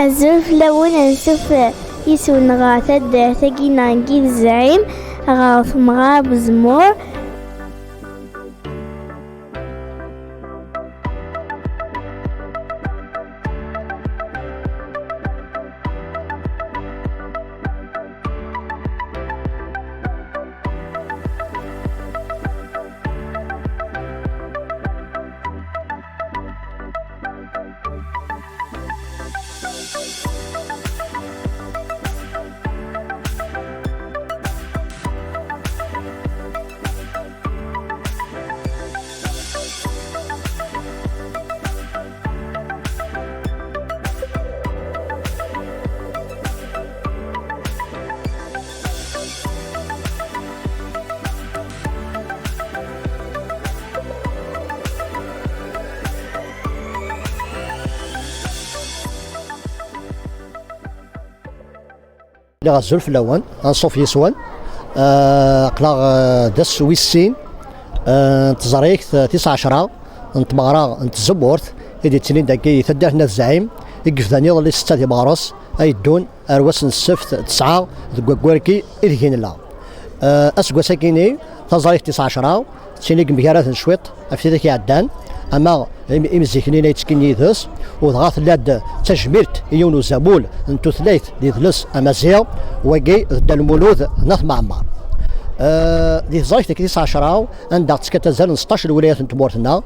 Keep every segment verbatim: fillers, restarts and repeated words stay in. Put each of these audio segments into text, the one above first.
Azul fell-awen, ansuf yis-wen ɣer taddart-agi-nneɣ n Yizɛim, ɣer temɣer n uzemmur. Lliɣ azul fell-awen, anṣuf yis-wen. Eh, aql-aɣ, eh, d ass wis sin, eh, n teẓrigt, eh, tis ɛecra n tmeɣra n tzemmurt i d-yettilin dagi i taddart n At Zɛim, i yebdan iḍelli ssetta di meɣres, ay ddun ar wass n ssebt tesɛa deg waggur-agi ideg i nella. Eh, aseggas-agi-ni, taẓrigt tis ɛecra, d tin i yemgaraden cwiṭ ɣef tidak iɛeddan, ama im-, imziken-nni ay yettekkin yid-s, u dɣa tella-d d tajmilt i yiwen uzamul n tutlayt d yidles amaziɣ, wagi d Dda Lmulud n At Mɛemmer. Eh, di teẓrigt-agi tis ɛecra, anda ɣ-ttekkat azal n seṭṭac n lwilayat n tmurt-nneɣ,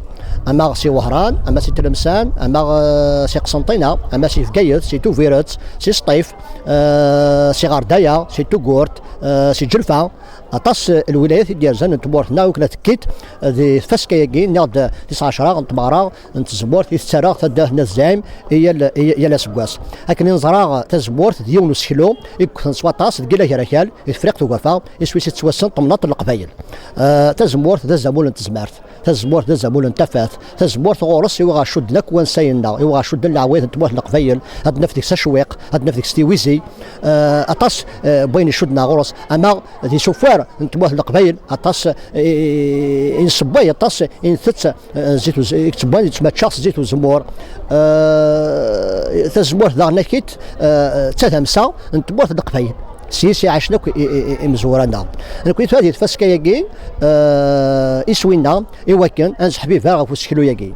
ama si Wehran, ama si Tlemsan, ama, eh, si Qsenṭina, ama si Bgayet, si Tubiret, si Sṭif, eh, si Ɣerdaya, si Tugurt, eh, si Ǧelfa. Aṭas, eh, n lwilayat i d-yerzan n tmurt-nneɣ, i wakken ad tekkit, eh, di tfaska-agi, nniɣ-d, eh, tis ɛecra n tmeɣra n tzemmurt i tettarra taddart n At Zɛim i yal, i yal aseggas. Akken i neẓra, eh, tazemmurt d yiwen n useklu i yeggten s waṭas deg yal agerakal, i Tefriqt Ugafa, iswi-s yettwassen Temnaḍt n Leqbayel. Eh, tazemmurt d azamul n tezmert. Tazemmurt d azamul n tafat. Tazemmurt ɣur-s i waɣ cudden akk wansayen-nneɣ, i waɣ cudden leɛwayed n tmurt n Leqbayel, ad naf deg-s acewwiq, ad naf deg-s tiwizi, eh, aṭas, eh, n wayen icudden ɣur-s, ama d isufar n tmurt n Leqbayel, aṭas, eh, i nsewway, aṭas i ntett, eh, zzit uz-, i yettewwan, yettmaččaɣ s zzit uzemmur. Eh, tazemmurt daɣen akit, eh, d tadamsa n tmurt n Leqbayel. S yis i ɛacen akk i, i, i, imezwura-nneɣ. Nekni tura di tfaska-agi, eh, iswi-nneɣ, i wakken ad nseḥbiber ɣef useklu-agi,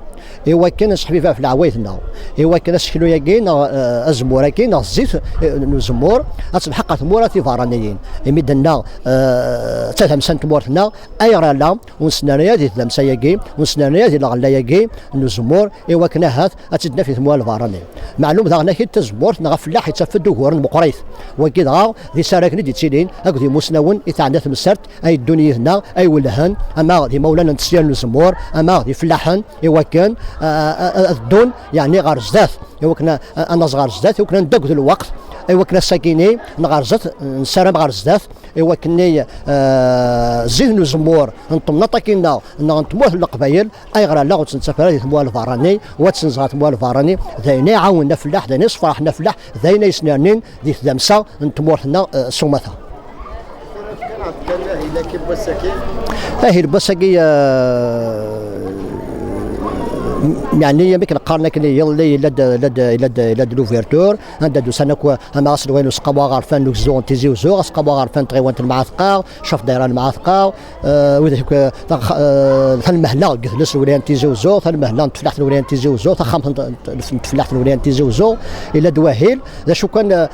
i wakken ad nseḥbiber ɣef leɛwayed-nneɣ, i wakken aseklu-agi neɣ, eh, azemmur-agi neɣ zzit, eh, n uzemmur ad temḥeq ɣer tmura tiberraniyin. Imi d-nenna, eh, d tadamsa n tmurt-nneɣ, ayɣer ala ur nesnerni ara di tdamsa-agi, ur nesnerni ara di lɣella-agi n uzemmur, i wakken ahat ad tt-id-naf di tmura n lberrani. Meɛlum daɣen akit tazemmurt neɣ afellaḥ yettaf-d uguren meqqrit. Wagi dɣa d isaragen i d-yettilin akked imusnawen i teɛna temsalt, ay ddun yid-neɣ, ay wellhen, ama d imawlan n teslir n uzemmur, ama d ifellaḥen, i wakken, a, a, a, ad ddun, yeɛni, ɣer zdat, i wakken a, a, ad naẓ ɣer zdat, i wakken ad neddu akked lweqt, i wakken ass-agi-ni nɣer zdat, nessaram ɣer zdat, i wakken-nni, eh, zzit n uzemmur n temnaḍt-agi-nneɣ neɣ n tmurt n Leqbayel, ayɣer ala ur tt-nettaf ara di tmura n lberrani, u ad tt-nẓer tmura n lberrani, d ayen iɛawnen afellaḥ, d ayen isferḥen afellaḥ, d ayen ay yesnernin di tdamsa n tmurt-nneɣ, eh, s umata. Ahil n wass-agi, eh, yeɛni, amek neqqaren akken, iḍelli yella-d, yella-d, yella-d, yella-d l'ouverture, anda d-usan akk, ama aselway n useqqamu aɣerfan n ugezdu n Tizi Uzzu, aseqqamu aɣerfan n tɣiwant n Mɛatqa, caf dayra n Mɛatqa, eh, widak akk, eh, tax-, eh, tanmehla n yidles n lwilaya n Tizi Uzzu, tanmehla n teflaḥt n lwilaya n Tizi Uzzu, taxxamt n, n, n teflaḥt n lwilaya n Tizi Uzzu, yella-d wahil. D acu kan, eh,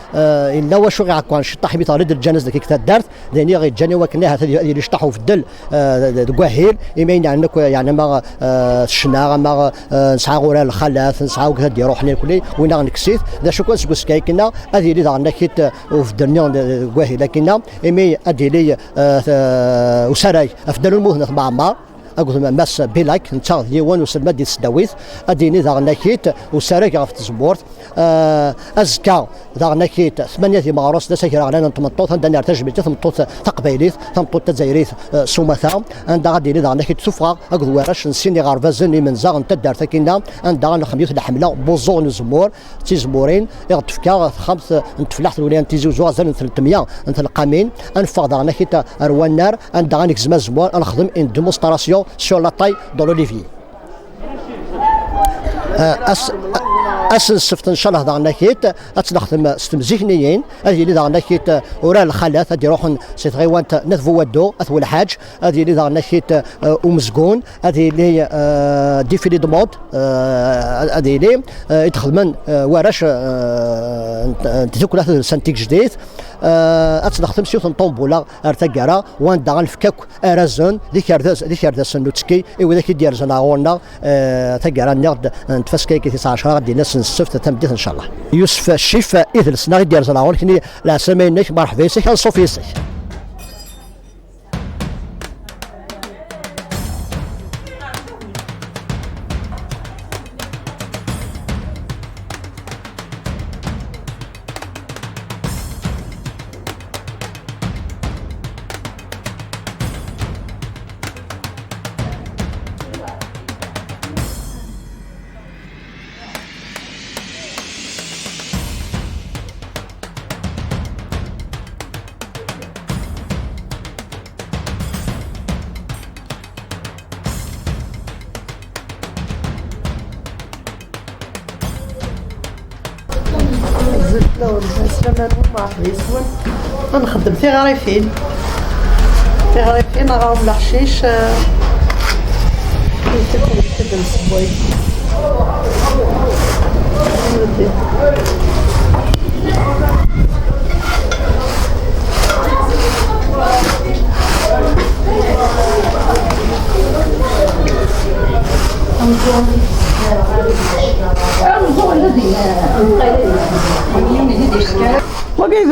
yella wacu i iɛekkren ciṭṭaḥ imi teɣli-d lǧanaza deg taddart, d ayen i ɣ-yeǧǧan i wakken ahat ad, ad yili ciṭṭaḥ ubeddel, eh, deg wahil, imi ayen yeɛnan akk, yeɛni ama, eh, ccna, ama, eh, nesɛa urar n lxalat, nesɛa wigad d-iruḥen irkelli, win aɣ-nekkes-it, d acu kan seg usga-agi-nna, ad yili daɣen akit, eh, ubeddel-nni deg wahil-agi-nna, imi ad yili, eh, t-, usarag ɣef Dda Lmulud n At Mɛemmer, akked Mass Bilak, netta d yiwen uselmad di tesdawit, ad d-yini daɣen akit usarag ɣef tzemmurt. Eh, azekka daɣen akit tmanya di meɣres, d ass agraɣlan n tmeṭṭut, anda nerr tajmilt i tmeṭṭut taqbaylit, tameṭṭut tazzayrit, eh, s umata, anda ad d-yili daɣen akit tuffɣa akked warrac n sin iɣerbazen imenza n taddart-agi-nna, anda ad nexdem yiwet n lḥemla n uẓẓu n uzemmur, d tizemmurin i ɣ-d-tefka texxamt n teflaḥt n lwilaya n Tizi Uzzu, azal n tletmya n telqamin. Ad neffeɣ daɣen akit ar wannar, anda ad negzem azemmur, ad nexdem une démonstration sur la taille de l'olivier. Ah, as-, Ass n ssebt, ncallah, daɣen akit, ad tt-nexdem s temzikniyin. Ad yili daɣen akit urar lxalat, ad d-iruḥen si tɣiwant n At Buwaddu, At Welḥaǧ. Ad yili daɣen akit, eh, umezgun. Ad yili, eh, défilé de mode, eh, ad yili, eh, i d-xedmen, eh, warrac, eh, n, n tdukla tadelsant tigejdit. Eh, ad tt-nexdem s yiwet n ṭumbula ar taggara, wanda ad nefk akk arazen d ikerdas-, d ikerdasen n uttekki i widak i d-yerzan ɣur-neɣ. Eh, taggara, nniɣ-d, n tfaska-agi tis ɛecra, ad d-yini ass n ssebt tameddit, ncallah. Yusef Ccif, idles-nneɣ i d-yerzan ɣur-k, nni leɛsama-inek, merḥba yes-k, anṣuf yes-k. Azul fell-awen, aslaman-nwen, merḥba yes-wen. Ad nxeddem tiɣrifin. Tiɣrifin, aɣrum leḥcic, eh, yettak-d nsewway. Wagi d,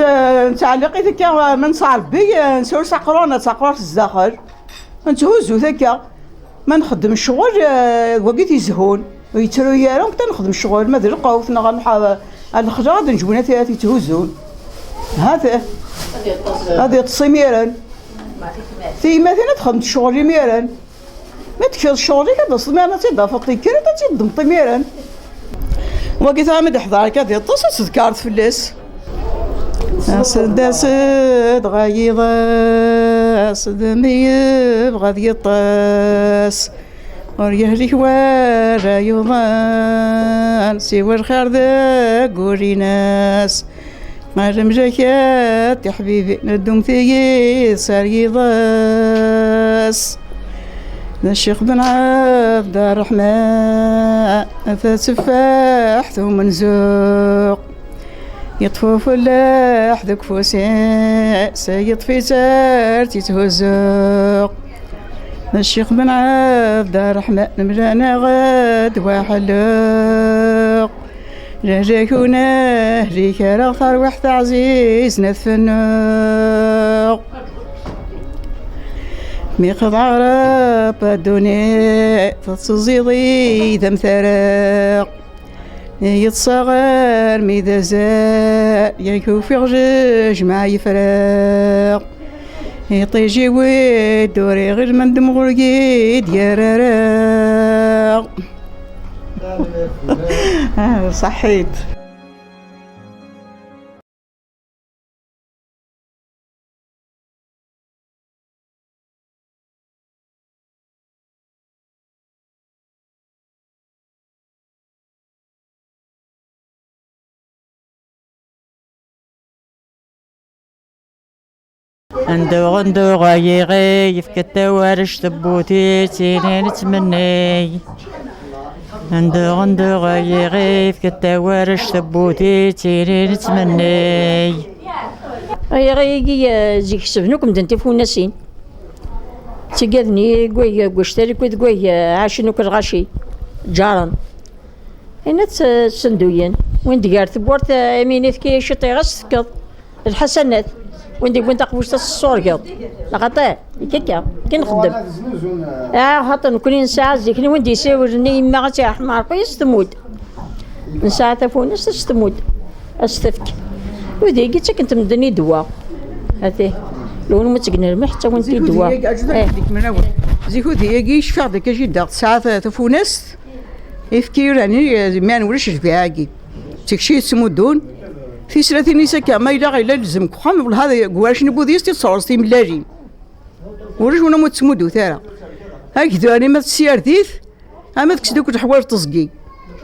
nettɛelliq-it akka, ma nesɛa Rebbi, eh, nsers aqrur, neɣ taqrurt zdaxel. Netthuzzu-t akka. Ma nxeddem ccɣel, eh, d wagi t-izhun. Ur yettru ara, nekk nexdem ccɣel. Ma d lqut neɣ ad nḥa-, ad nexleɣ, ad nǧewwen at, at yetthuzzun. Ha-t. Ad yeṭṭes imiren. Tiyemmatin ad xedment ccɣel imiren. Ma tekfiḍ ccɣel-ik, ad d-taseḍ imiren, ad tt-id-tafeḍ tikkelt, ad tt-id-temmḍeḍ imiren. Wagi tura mi d-iḥḍer akka ad yeṭṭes, ad tedkareḍ fell-as. As-d, as-d ɣer yiḍes, d mi yebɣa ad yeṭṭes. Ur yehlik wara yuḍan, siwa lxir deg ur-ines. Ɣer mjakat tiḥbibin, ad dum tiyis ar yiḍes. D Ccix Ben Ɛebderreḥman, tatteffaḥt umenzuq. Yeṭṭef ufellaḥ deg ufus-is, yeṭṭef-itt ar tt-itthuzzu. D Ccix Ben Ɛebderreḥman, mlan-aɣ-d waḥelluq. Lehlak ur nehlik ara, tarwiḥt ɛzizen ad fennuɣ. Mi qeḍɛeɣ Ṛebbi ddunit, tetteẓẓiḍ-iyi d amtareq. Yeṭṭes-aɣ armi d azal, yak ufiɣ jejmeɛ yefraq. Iṭij-iw i d-uriɣ, ilmend mɣur-i d-yerrareɣ. Ah, ṣaḥit. Nduɣ, nduɣ ay iɣi, yefka-d tawarect tewwut-itt, ini nettmenni. Nduɣ, nduɣ ay iɣi, yefka-d tawarect tewwut-itt, ini nettmenni. Ay iɣi-agi, eh, zik sebnu-k medden tifunasin. Ttagaden-iyi deg wayeg uctal, deg wayeg ɛacen akk lɣaci, ǧaren. Inna tt-, ttenduyen. Win d-gar tewwurt, eh, imi yefka ciṭ, ɣas tefkeḍ lḥasanat. Win d-yewwin taqbuct, ad s-tessurgeḍ. Lxaṭi, ikka, ikka nxeddem. Ah, xaṭi, nekkni nesɛa zik, win d-yessiwlen i yemma ad tt-yerḥem Ṛebbi, ad s-tmudd. Nesɛa tafunast, ad s-tmudd. Ad s-tefk. Udigi ttaken-t medden i ddwa. Ati. Lwen ma ttgen lmelḥ, ttawin-t i ddwa. Eh. Zik udigi, cfiɣ-d akka jidda tesɛa ta-, tafunast. Ifki urani, eh, mi ulac jbiɛ-agi. Tikci yettmuddun. Tislatin-is akka, ma yella ɣila ilzem deg uxxam, welha deg warrac n wudis, tittṣerṣ timellalin. Ulac win ur tettmuddut ara. Agdud-ani ma tessiyardit, ama tekkes-d akk leḥwal n teẓgi.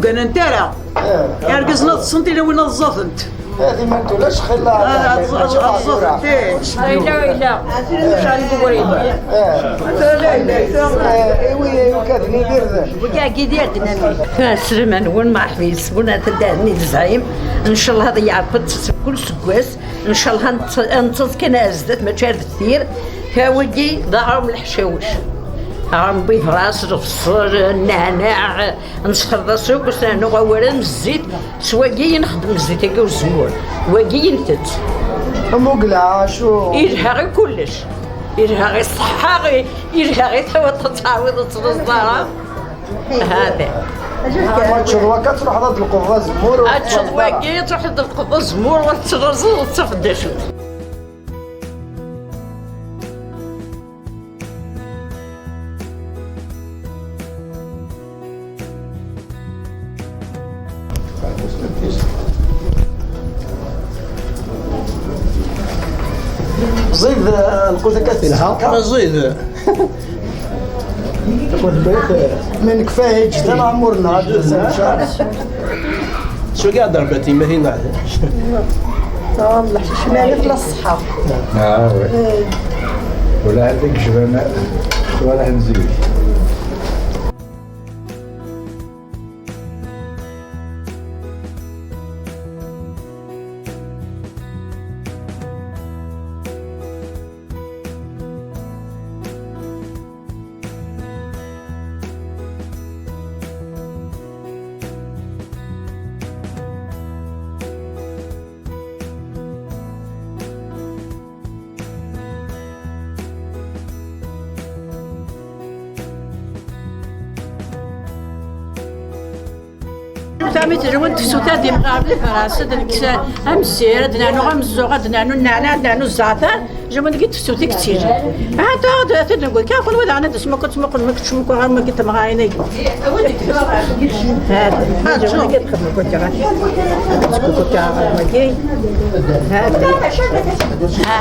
uganant ara. Irgazen ad ḍḍsen, tilawin ad ẓẓatent. Ad iman ulac xilla. Ad ẓẓatent, ih. Ayla, ayla. Ulac ara deg ubrid. Iwi, iwi, kad n idirden. Wagi d irden. Aslama-nwen, marḥba yes-wen, ad teddahen i tezɛim. Ncallah ad yeɛqed s kul seggas. Ncallah ad nettaẓ kan ar zdat, mačči ar deffir. Wagi d aɣrum n leḥcawec. Aɣrum n wibras, lebṣel, nneɛnaɛ, nesxerḍ-as akk, s rnu awal n zzit, s wagi i nxeddem zzit-agi uzemmur, wagi i ntett. Amugla, acu? Yelha i kullec. Yelha i ṣṣeḥḥa, i-, yelha i tawiḍ ad teɛwiḍ ad tleẓẓ ara. Hada. Ma teččeḍ wakka, truḥeḍ ad d-tleqḍeḍ azemmur, ur ad teččeḍ tettafeḍ ara. Wagi, truḥeḍ ad d-tleqḍeḍ azemmur, ur tettleẓẓeḍ, ur tettafeḍ d acu. Ẓid, eh, lqut akka telha. Ẓid. Taqut brit, eh, ma nekfa ǧdan ɛmurna, ǧdan. Cwi ad rebbat imahin. Wallah, cmali fell-as ṣṣeḥḥa. Ah, oui. Eh. Wala hada yecban, wala hemzik. Tamit lwend tefsut ad imɣar di fras, ad nekkes amsir, ad nernu amezzuɣ, ad nernu nneɛna, ad nernu zzeɛter, lwend deg tefsut i yettilin. Aha, tura ad t-id-newwi. Kafun wa daɣen ad d-tesmuqel, tesmuqel ma keččem akk ɣer wagi temɣarin-agi. Ha, ha, lwend deg txedmem akk ɣer. Ad teskukut ɣer wagi. Ha, ha.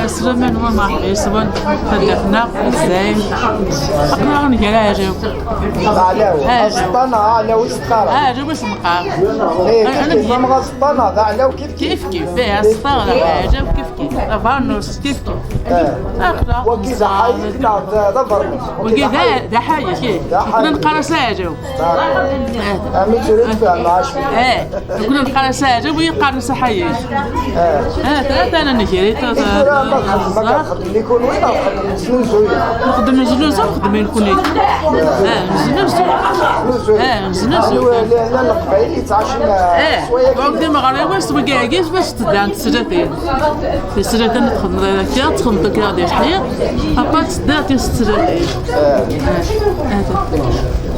Aslama n wameṛ yeswan taddart-nneɣ, Zzayen. Aql-aɣ nger aɛlaw. Aɛlaw, aɛlaw. Aẓeṭṭa neɣ aɛlaw i s-teqqareḍ? Aɛlaw i s-neqqar. Eh, kif kif, ma aẓeṭṭa neɣ d aɛlaw kif kif. Kif kif, eh, aẓeṭṭa neɣ aɛlaw kif kif. Abernus kif kif. Eh. Aql-aɣ. Wagi d aḥayek neɣ d, d abernus? Wagi d a-, d aḥayek, eh. D aḥayek. Neqqar-as aɛlaw. Ah. Eh. Amek tura tfehmeḍ acku? Eh. Nekkni neqqar-as aɛjab, wiyi qqaren-as aḥayek. Eh. Ah, tlata ara negri, ta-, ta-, I tura ma txeddmem akka, txeddmem i kunwi neɣ txeddmem tesnuzuyen? Nxeddem neznuzu, nxeddem i nekni. Ah, neznuzu. Tesnuzuyen. Ah, neznuzu. Aɛni llan Leqbayel yettɛacin, eh, s wayagi? Wagi meɣriwes, wagi-agi, bac teddan teslatin. Tislatin txedmeḍ akka, txedmeḍ akka di lḥir, apa tedda tis teslatin. Eh. Ah, ah, ta-,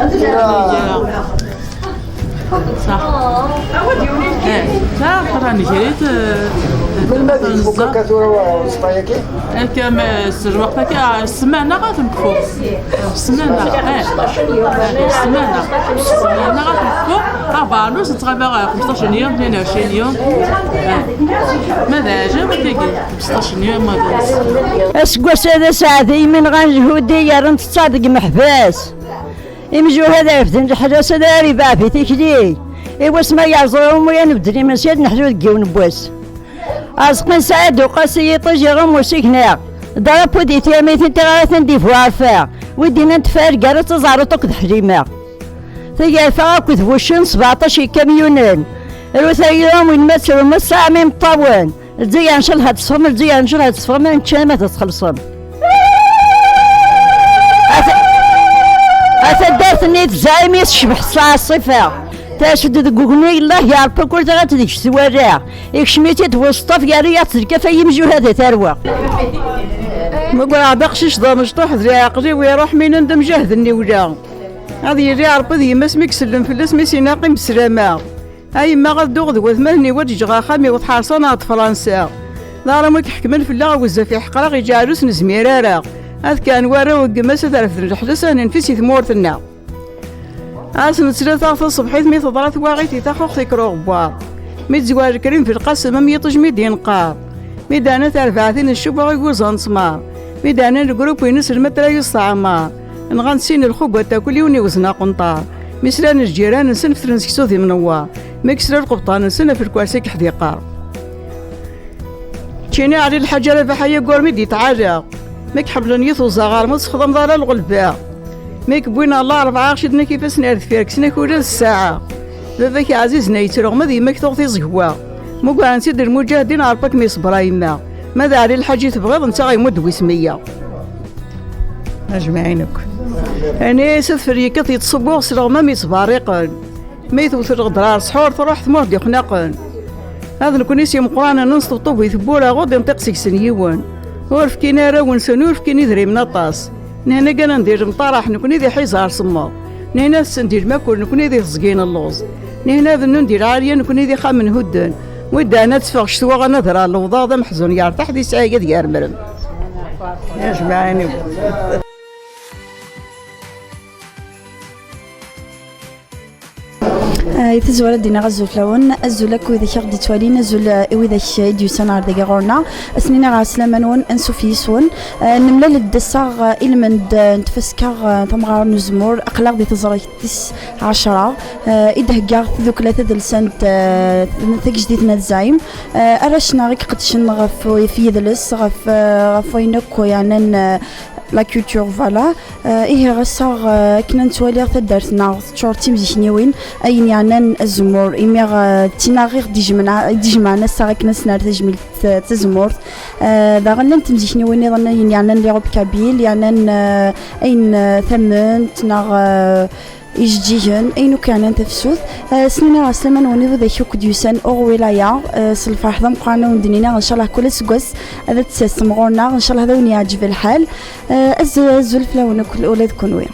Tura صح. ايه، لا، راني جريت، آه، Melmi ad yekfu akka tura uẓeṭṭa-agi? Akka, ma, s lweqt akka, ah, ssmana غتنكفو. ssmana, eh. ssmana. ssmana غتنكفو. Abernus, nettɣama خمسطاش يوم، اثنين وعشرين يوم. Eh. Ma d aɛjab, ad tagi خمسطاش يوم, ma d. Aseggas-a d aseɛdi, imi nɣan lhudi, yerra ntettaɣ deg meḥbas. Imjuhad refden leḥlas, ad ara ibeɛɛed i tikli. I wasmi ay yerẓa umu, ad nbeddel imensi, ad neḥlu deg yiwen n wass. Aẓeqqi n Saɛid Uqasi, yiṭij iɣum usigna. Drapeau di tyamin, tiɣratin di Buɛerfa. Wi d-yennan teffer gar-as taẓerrut akked Ḥlima. Tagerfa akked wuccen, sbeɛṭac ikamyunen. Rut ayyur, win ma trum, tesɛam imeṭṭawen. Lezzayer ncallah ad teffɣem, Lezzayer ncallah ad teffɣem, ad neččem, ad txellṣem. A ta-, a taddart-nni tezɛim i tecbeḥ s lɛaṣifa. Tɛic-d deg ugni, Allah yeɛreq akk, ur teɣ-, ad deg-s twala. Ikcem-itt-id Buṣṭaf, yerra-yaɣ-tt d lkafa n yimjuhad a tarwa. Meggreɣ-d aqcic d amecṭuḥ, d leɛqel-iw iruḥ, mi nend amjahed n niwla. Ad yili Ṛebbi d yemma-s mi isellem fell-as, mi s-inaqim beslama. A yemma, ad dduɣ d watmaten-iw, ad ǧǧeɣ axxam-iw, tḥerṣeɣ-aɣ-d Fransa. D aɣrum i iḥekmen fell-aɣ, bezzaf iḥeqreɣ, iǧeɛlu s nezmir ara. Ad kkren warraw n yemma-s, ad refden leḥlas, ad nenfis i tmurt-nneɣ. Ass n ttlata taṣebḥit, mi teḍra twaɣit i taxuxt, ikker uɣebbar. Mi d-zewwer Lekrim Belqasem, am yiṭij mi d-inqer. Mi d-rna tarbaɛt i neccuba, i yuẓan ttmar. Mi d-rnan legrup-ines, lmatra yesteɛmar. Nɣan sin lxugat, akk yiwen iwzen aqenṭar. Mi slan lǧiran-nsen, fetren seksu d imnewwar. Mi yesla lqebṭan-nsen, ɣef lkersi i yeḥdiqer. Ččini Ɛli Lḥaǧ Rabaḥ, ay aggur mi d-yetɛalla. Mi k-ḥemmlen yit uẓaɣar, ma tessexdameḍ ara lɣelba. Mi k-wwin Allah rebɛa, ɣ-cidden-ak ifassen ar deffir, kksen-ak ula d ssaɛa. Baba-k ɛzizen ay ttruɣ, ma d yemma-k tuɣ tiẓegwa. Mugaren-tt-id lmuǧahdin, Ṛebbi ad kem-iṣebber a yemma. Ma d Ɛli Lḥaǧ i tebɣiḍ, netta ɣ-yemmud wis meyya. Ajmaɛin akk. Ani s adfel yekkat yettṣubbuɣ s leɣmam yettberriqen. Mi tewwet lɣedra ar ṣḥur, truḥ tmurt d ixnaqen. Ad nekni s yimeqqranen, nesṭebṭub i tewwura, ur d-inṭiq seg-sen yiwen. Ur fkin arraw-nsen, ur fkin idrimen aṭas. Nehna gganen di lemṭaraḥ, nekni di ḥiza ar semmeḍ. Nehna tessen di lmakul, nekni di teẓgi n lluẓ. Nehna bennun di lɛaliya, nekni di ixxamen hudden. Wi d-ɛna teffeɣ ccetwa, anader ar lewḍaɣ d ameḥzun, yertaḥ di sɛiga d yaremrem. Yajmaɛin-iw. Ah, i tazwara ad d-iniɣ azul fell-awen, azul akk widak i ɣ-d-ittwalin, azul, eh, i widak i d-yusan ɣer dagi ɣur-neɣ. Ad sen-iniɣ ɛeslama-nwen, ansuf yis-wen. Eh, nemlal-d ass-a, eh, ilmend, eh, n tfaska, eh, tamɣar n uzemmur, aql-aɣ di teẓrigt tis ɛecra, eh, i d-thegga tdukla tadelsant, eh, tagejdit n At Zɛim. Eh, arrac-nneɣ i iqeddcen ɣef, ɣef yidles, ɣef, eh, ɣef wayen akk yeɛnan, eh, la culture, voilà. Eh, ihi ass-a, eh, akken ad nettwali taddart-nneɣ teččur d timzikniwin, ayen yeɛnan azemmur, imi, eh, d tin-a i ɣ-d-ijemɛen, i d-ijemɛen ass-a akken ad s-nerr tajmilt, eh, d tazemmurt. Eh, daɣen llant temzikniwin niḍen ayen yeɛnan les robes kabyles, yeɛnan, eh, ayen, eh, tamment neɣ, eh, ijeǧǧigen, ayen akk yeɛnan tafsut. Eh, s-nini ɛeslama-nwen i widak akk d-yusan uɣ wilaya, eh, s lferḥ d ameqqran a wen-d-nini, ncallah kul aseggas ad d-tasem ɣur-neɣ, ncallah ad wen-yeɛǧeb lḥal. Eh, azul, azul fell-awen akk ula d kunwi.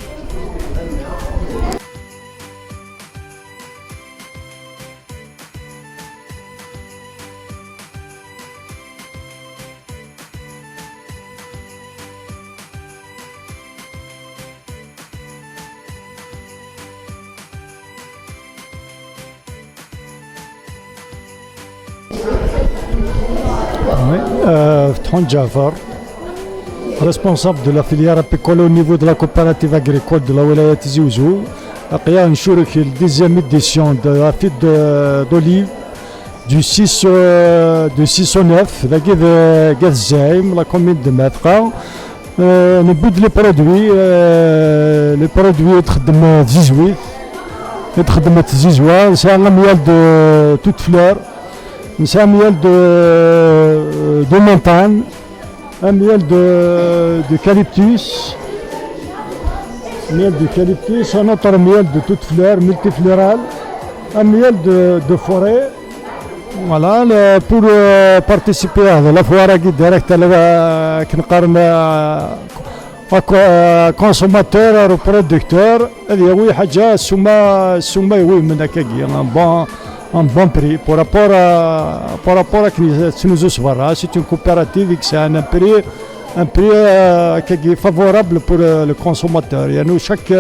Oui, euh, Fethoun Djafer, responsable de la filière apicole au niveau de la coopérative agricole de la wilaya Tizi Ouzou. Aql-aɣ ncurek la dixième édition de la fête de- d'olive du six, euh, du six au neuf, dagi de At Zɛim, la commune de Mafqa. Euh, newwi-d les produits, euh, les produits i txeddem tzizwit, i txeddem tzizwa, nesɛa amiel de toute fleur, nesɛa amiel de, de montagne, amiel de, d'eucalyptus, miel d'eucalyptus, un autre miel de toute fleur, multifloral, amiel de, de forêt. Voilà, le- pour, euh, participer à la foire-agi direct, la, euh, akken qqaren, euh, ak- euh, consommateur, ar producteur, ad yawi ḥaǧa ssuma, ssuma iwulmen akkagi, un bon, un bon prix, par rapport à, par rapport akken yettnuzu s berra. C'est une coopérative i yesɛan un prix, un prix, euh, akkagi favorable pour, euh, le consommateur. Yernu chaque,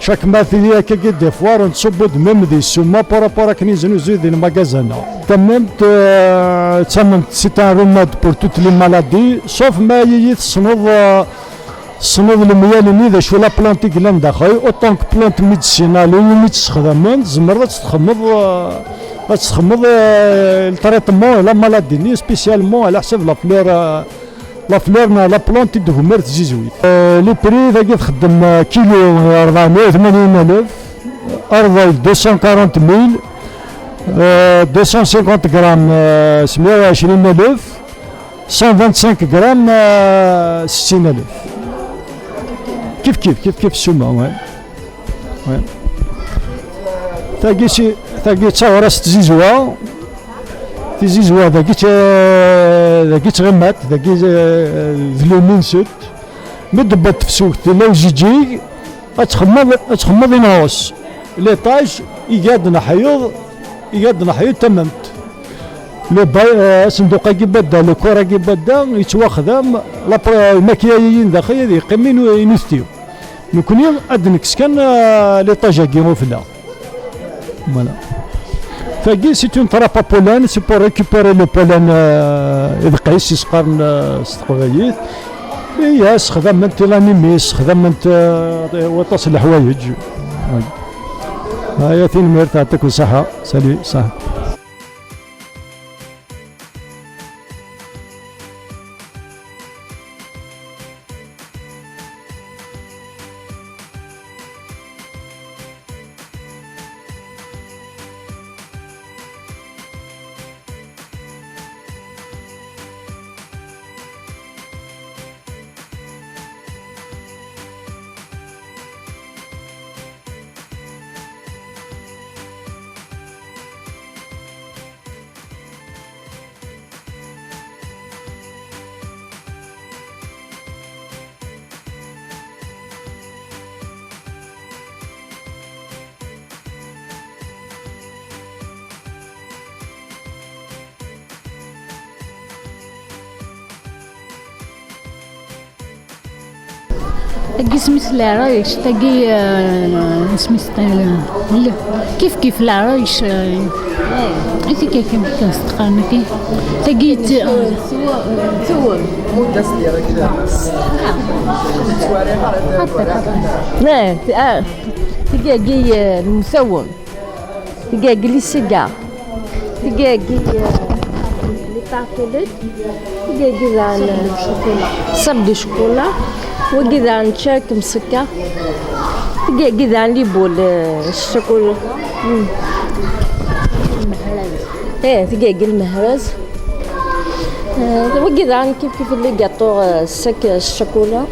chaque ma tili akkagi des foires, nettṣubbu-d même di ssuma par rapport akken yeznuzu di lmagazan-a. Tamemt, euh, tamemt, c'est un remède pour toutes les maladies, sauf ma iyi tessneḍ, euh, tessneḍ lemyal-nni d acu la plante i yellan daxel, autant que plante médicinale, umi tt-sexdamen, tzemreḍ ad tt-txedmeḍ, euh, ad tt-txedmeḍ, euh, le traitement, la maladie-nni, spécialement, ɛla ḥsab la fleur, euh, la fleur neɣ la plante i d-tegmer tzizwit. Euh, les prix, dagi txeddem, euh, kilo, euh, rebɛemya u tmanyin alef, arḍil deux cent quarante mille, euh, deux cent cinquante grammes, euh, mya u ɛecrin alef, cent vingt-cinq grammes, euh, sittin alef. Kif kif, kif kif ssuma, ouais. Ouais. Tagi si, tagi d taɣrast tzizwa. Tizizwa dagi tt-, dagi ttɣimat, dagi, eh, d lumi nsut. Mi d-tewweḍ tefsut, tella uziǧig, ad txemmeḍ, ad txemmeḍ inɣes. L'étage, iga-d leḥyuḍ, iga-d leḥyuḍ tamemt. Le ba-, eh, asenduq-agi badda, le corps-agi badda, yettwaxdam, la pro-, lmakya-yi daxel ad yeqqim inu-, inutti. Nekkni ad nekkes kan, eh, l'étage-agi ufella. Voilà. Tagi, c'est une trappe à pollen, c'est pour récupérer le pollen, euh, idqis, i s-qqaren, euh, s teqbaylit. Iya, sexdament i lanimi, sexdament, euh, waṭas n leḥwayeǧ. Voilà. Aya, tanemmirt, yeɛṭikum ṣṣeḥḥa. Salut, ṣṣeḥḥa. Tagi isem-is leɛrayec, tagi, eh, isem-is, eh, l-, kif kif leɛrayec, eh, i tigi kan s-teqqaren-agi. Tagi t-, Tewwem. Xaṭer, xaṭer. Eh, ah, tigi-agi, eh, lmsawem. Tigi-agi les cigares. Tigi-agi, eh, les tartelettes. Tigi-agi daɣen, eh, sable de chocolat. Wagi daɣen ččak msekka. Tigi-agi daɣen les boules, eh, chocolat. Mm. Eh, tigi-agi lmehraz. Eh, wagi daɣen kif kif les gâteaux, eh, secs, eh, chocolat.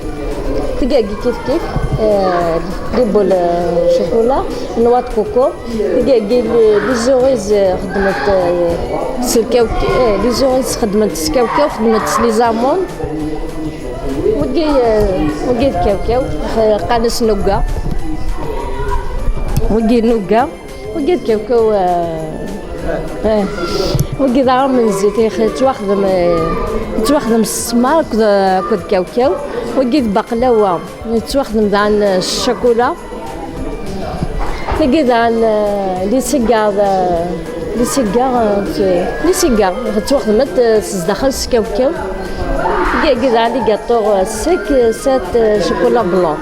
Tigi-agi kif kif, eh, les boules, eh, chocolat, noix de coco. Tigi-agi les, les cerises, eh, xedment, eh, s lkawk-, eh, les cerises xedment s kawkaw, xedment s les amandes. Wagi, eh, wagi d kawkaw, eh, qqaren-as nougat. Wagi nougat. Wagi d kawkaw, eh, eh. Wagi d aɣrum n zzit, yex-, yettwaxdem, eh, yettwaxdem s ssmar akked, akked kawkaw. Wagi d baqlawa, yettwaxdem daɣen s ccakula. Tagi daɣen, eh, les cigares, eh, les cigares, eh, les cigares, yettwaxdem-d, eh, s zdaxel s kawkaw. Tagi daɣen les gâteaux, eh, secs, eh, secs, eh, chocolat blanc.